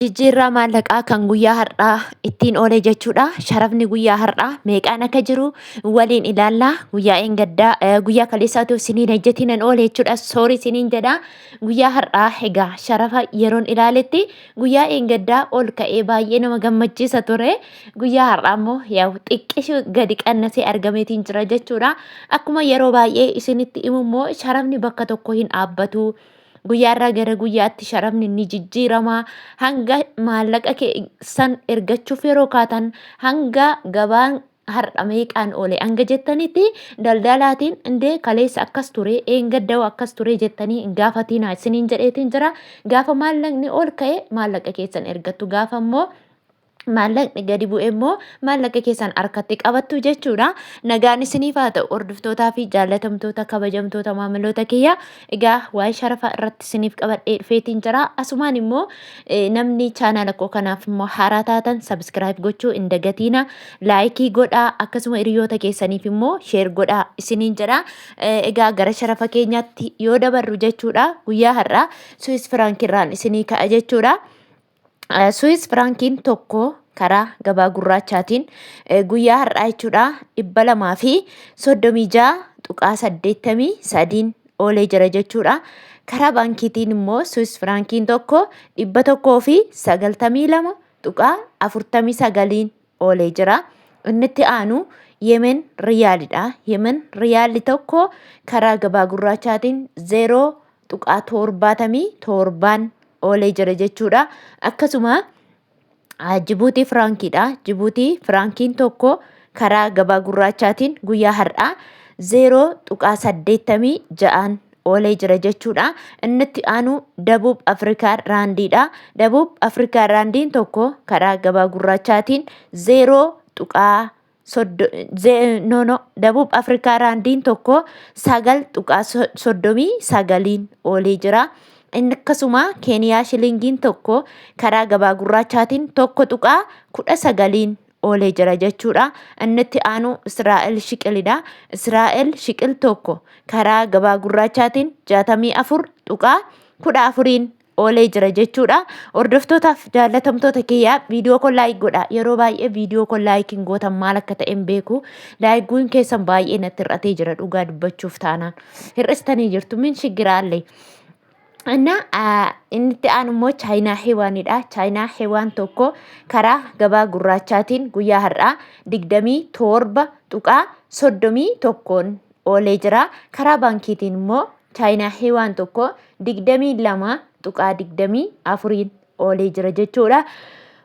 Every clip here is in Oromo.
Jijjiirraa maallaqaa kan guyyaa har'aa ittiin oole jechuudha. Sharafni guyyaa har'aa meeqaan akka jiru waliin ilaalla. Guyyaa eengaddaa, guyyaa kaleessaatu isiniin hojjetiinan oole jechuudha. Sorry isiniin jedha. Guyyaa har'aa egaa sharafa yeroon ilaaletti guyyaa eengaddaa ol ka'ee baay'ee nama gammachiisa ture. Guyyaa har'aa immoo yaa'u xiqqishu gadi qannasee argameetiin jira jechuudha. Akkuma yeroo baay'ee isinitti himu immoo sharafni bakka tokko hin dhaabbatu. Guyyaarraa gara guyyaatti sharafni ni jijjiirama. Hanga maallaqa keessan ergachuuf yeroo kaatan, hanga gabaan har'a meeqaan oole hanga jettanitti, daldalaatiin indee kaleessa akkas ture, eengadda akkas ture jettanii hin gaafatinaa isiniin jedheetiin jira. Gaafa maallaqni ol ka'e maallaqa keessan ergattu, gaafa immoo maallaqni gadi bu'e immoo maallaqa keessan harkatti qabattu jechuudha. Nagaan isiniif haa ta'u, hordoftootaa fi jaallatamtoota, kabajamtoota maamiloota kiyya. Egaa waa'ee sharafaa irratti isiniif qabadhee dhufeetiin jira. Asumaan immoo namni chaanaala koo kanaaf immoo haaraa taatan subscribe gochuu hin dagatiina. Like godhaa, akkasuma hiriyoota keessaniif immoo share godhaa isiniin jedha. Egaa gara sharafa keenyaatti yoo dabarru jechuudha. Guyyaa har'aa Swiss franc irraan isinii ka'a jechuudha. Swiss franc iin tokko karaa gabaa gurraachaatiin guyyaa har'aa jechuudha 236.83n oolee jira jechuudha. Karaa baankiitiin immoo Swiss franc iin tokko 192.49n oolee jira. Inni itti aanu Yemen riyaalidha. Yemen riyaalli tokko karaa gabaa gurraachaatiin 0.77n oolee jira jechuudha. Akkasuma Jibuutii firaankiidha. Jibuutii firaankiin tokko karaa gabaa gurraachaatiin guyyaa har'aa 0.86n oolee jira jechuudha. Inni itti aanu Dabuub Afrikaa raandiidha. Dabuub Afrikaa raandiin tokko karaa gabaa gurraachaatiin zeeroo tuqaa no, no, Dabuub Afrikaa raandiin tokko 9.39n oolee jira. Inni akkasuma Keeniyaa shilingiin tokko karaa gabaa gurraachaatiin 1.19n oolee jira jechuudha. Inni itti aanu Israa'el shiqilidha. Israa'el shiqil tokko karaa gabaa gurraachaatiin 64.14n oolee jira jechuudha. Hordoftootaaf jaallatamtoota kiyyaa, viidiyoo koo like godha. Yeroo baay'ee viidiyoo koo like hin gootan, maal akka ta'e hin beeku. Like guun keessan baay'ee natti hir'atee jira, dhugaa dubbachuuf taanaan. Hir'istanii jirtu min shigiraallee. እና inni itti aanu immoo Chaayinaa Hewaanidha. Chaayinaa Hewaan tokko karaa gabaa gurraachaatiin guyyaa har'aa 27.31n oolee jira. Karaa baankiitiin immoo Chaayinaa Hewaan tokko 22.24n oolee jira jechuudha.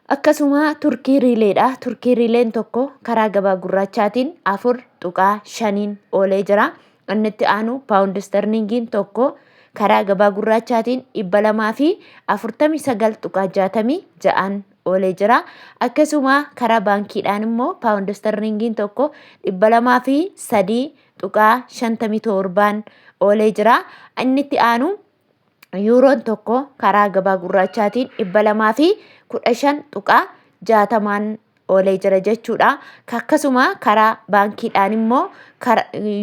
Akkasuma Turkii riileedha. Turkii riileen tokko karaa gabaa gurraachaatiin 4.5n oolee jira. Inni itti aanu paawundi sterlingiin tokko karaa gabaa gurraachaatiin 249.66n oolee jira. Akkasuma karaa baankiidhaan immoo paawundi sterlingiin tokko 203.57n oolee jira. Inni itti aanu yuuroon tokko karaa gabaa gurraachaatiin 215.60n oolee jira jechuudha. Akkasuma karaa baankiidhaan immoo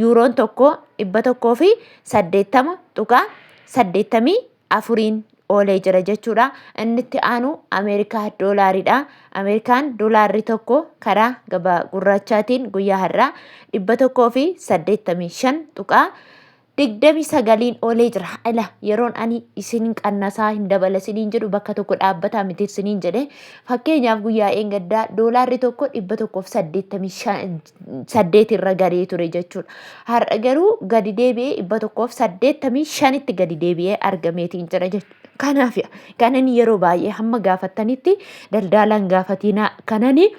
yuuroon tokko 180.84n oolee jira jechuudha. Inni itti aanu Ameerikaa doolaaridha. Ameerikaan doolaarri tokko karaa gabaa gurraachaatiin guyyaa har'aa 185.29n oolee jira. Ila yeroon ani isin qannasaa hin dabala isiniin jedhu, bakka tokko dhaabbataa miti isiniin jedhe. Fakkeenyaaf, guyyaa eengaddaa doolaarri tokko 188 irra garee ture jechuudha. Har'a garuu gadi deebi'ee 185tti gadi deebi'ee argameetiin jira jechuudha. Kanaaf kanan yeroo baay'ee hamma gaafattanitti daldalaan gaafatinaa kanani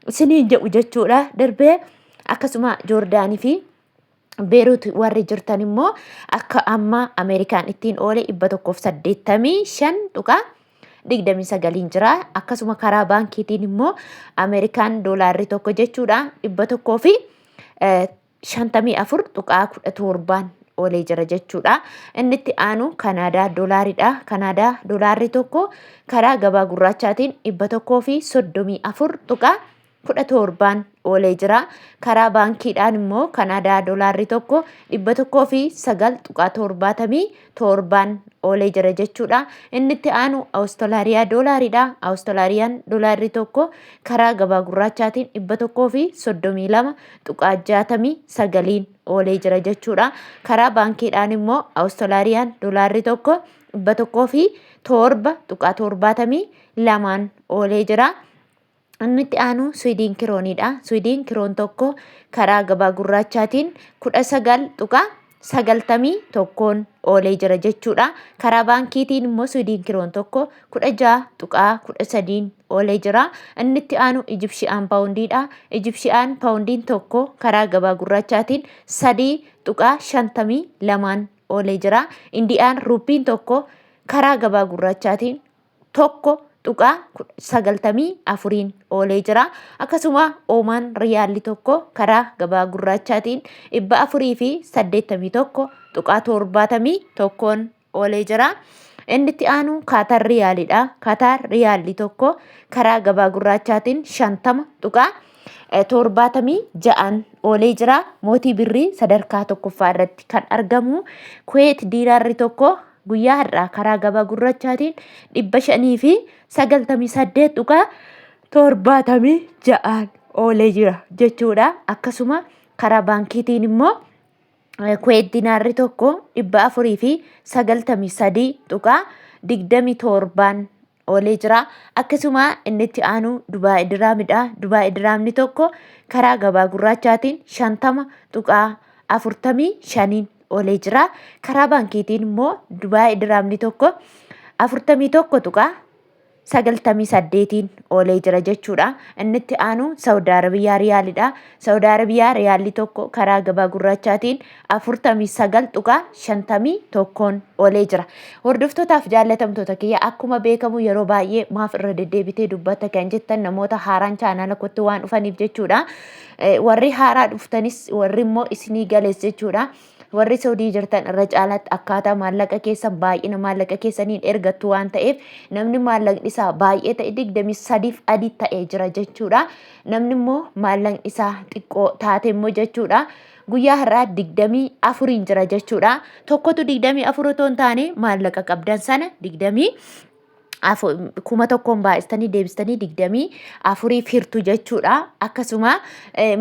isiniin jedhu jechuudha. Darbee akkasuma Joordaanii fi Beerut warri jirtan immoo akka amma Ameerikaan ittiin oole 185.29n jira. Akkasuma karaa baankiitiin immoo Ameerikaan doolaarri tokko jechuudha 154.17n oolee jira jechuudha. Inni itti aanu Kanaadaa doolaaridha. Kanaadaa doolaarri tokko karaa gabaa gurraachaatiin 134. 17n oolee jira. Karaa baankiidhaan immoo Kanaadaa doolaarri tokko 109.77n oolee jira jechuudha. Inni itti aanu Awustiraaliyaa doolaariidha. Awustiraaliyaan doolaarri tokko karaa gabaa gurraachaatiin 132.69n oolee jira jechuudha. Karaa baankiidhaan immoo Awustiraaliyaan doolaarri tokko 107.72n oolee jira. Inni itti aanu Swiidin kirooniidha. Swiidin kiroon tokko karaa gabaa gurraachaatiin 19.91n oolee jira jechuudha. Karaa baankiitiin immoo Swiidin kiroon tokko 16.13n oolee jira. Inni itti aanu Ijipshiyaan paawundiidha. Ijipshiyaan paawundiin tokko karaa gabaa gurraachaatiin 3.52n oolee jira. Indiyaan ruuppiin tokko karaa gabaa gurraachaatiin 1.94n oolee jira. Akkasuma Oomaan riyaalli tokko karaa gabaa gurraachaatiin 481.71n oolee jira. Inni itti aanu Kaatar riyaalidha. Kaatar riyaalli tokko karaa gabaa gurraachaatiin 50.76n oolee jira. Mootii birrii sadarkaa tokkoffaa irratti kan argamu Kuweet diinaarri tokko guyyaa har'aa karaa gabaa gurrachaatiin 598.76n oolee jira jechuudha. Akkasuma karaa baankiitiin immoo Kuweet dinaarri tokko 493.27n oolee jira. Akkasuma inni itti aanu Dubaay diraamidha. Dubaay diraamni tokko karaa gabaa gurraachaatiin 50.45n oolee jira. Karaa baankiitiin immoo Dubaay diraamni tokko 41.98n oolee jira jechuudha. Inni itti aanu Saawud Arabiyaa riyaalidha. Saawud Arabiyaa riyaalli tokko karaa gabaa gurraachaatiin 49.51n oolee jira. Hordoftootaaf jaallatamtoota kiyya, akkuma beekamu yeroo baay'ee maaf irra deddeebitee dubbatta kan jettan namoota haaraan chaanaala kootti waan dhufaniif jechuudha. Warri haaraa dhuftanis, warri immoo isinii galees jechuudha. Warri Saudii jirtan irra caalaatti akkaataa maallaqa keessan, baay'ina maallaqa keessaniin ergattu waan ta'eef, namni maallaqni isaa baay'ee ta'e 23f adii ta'ee jira jechuudha. Namni immoo maallaqni isaa xiqqoo taate immoo jechuudha, guyyaa har'aa 24n jira jechuudha. Tokkotu 24 otoo hin taane, maallaqa qabdan sana 24,000n baay'istanii deebistanii 24f hirtu jechuudha. Akkasuma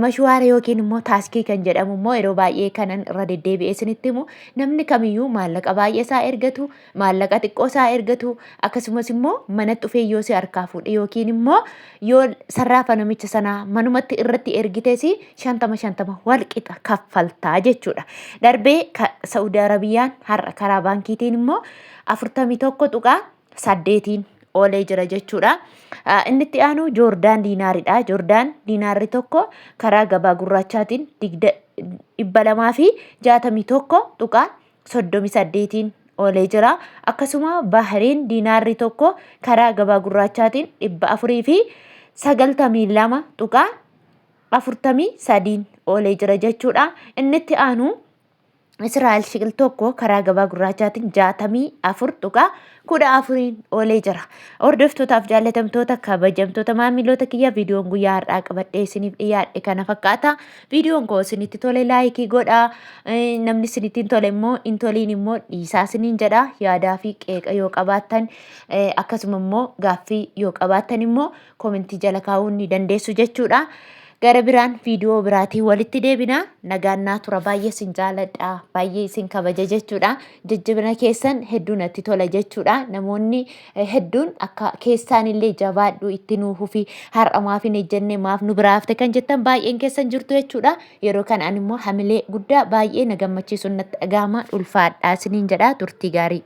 mashuwaara yookiin immoo taaskii kan jedhamu immoo yeroo baay'ee kanan irra deddeebi'ee isinitti himu, namni kamiyyuu maallaqa baay'ee isaa ergatu, maallaqa xiqqoo isaa ergatu, akkasumas immoo manatti dhufee yoo si harkaa fuudhe yookiin immoo yoo sarraafa namicha sanaa manumatti irratti ergites 50 50 wal qixa kaffaltaa jechuudha. Darbee Saudi Arabiyaan har'a karaa baankiitiin immoo 41.8n oolee jira jechuudha. Inni itti aanu Joordaan diinaaridha. Joordaan diinaarri tokko karaa gabaa gurraachaatiin 261.38n oolee jira. Akkasuma Bahriin diinaarri tokko karaa gabaa gurraachaatiin 492.43n oolee jira jechuudha. Inni itti aanu Israa'el shiqil tokko karaa gabaa gurraachaatiin 64.14n oolee jira. Hordoftootaaf jaallatamtoota, kabajamtoota maamiloota kiyya, viidiyoon guyyaa har'aa qabadhee isiniif dhiyaadhe kana fakkaata. Viidiyoon koo isinitti tole laayikii godhaa. Namni isinitti hin tole immoo hin toliin immoo dhiisaa isiniin jedha. Yaadaa fi qeeqa yoo qabaattan, akkasuma immoo gaaffii yoo qabaattan immoo komentii jala kaa'uu ni dandeessu jechuudha. Gara biraan viidiyoo biraatiin walitti deebina. Nagaan naa tura. Baay'ee isin jaaladha. Baay'ee isin kabaja jechuudha. Jajjabina keessan hedduu natti tola jechuudha. Namoonni hedduun akka keessaan illee jabaadhu, itti nuu fufi, har'a maaf hin ejjenne, maaf nu biraa hafte kan jettan baay'een keessan jirtu jechuudha. Yeroo kana ani immoo hamilee guddaa baay'ee na gammachiisu natti dhaga'ama. Ulfaadhaa isiniin jedha, turtii gaarii.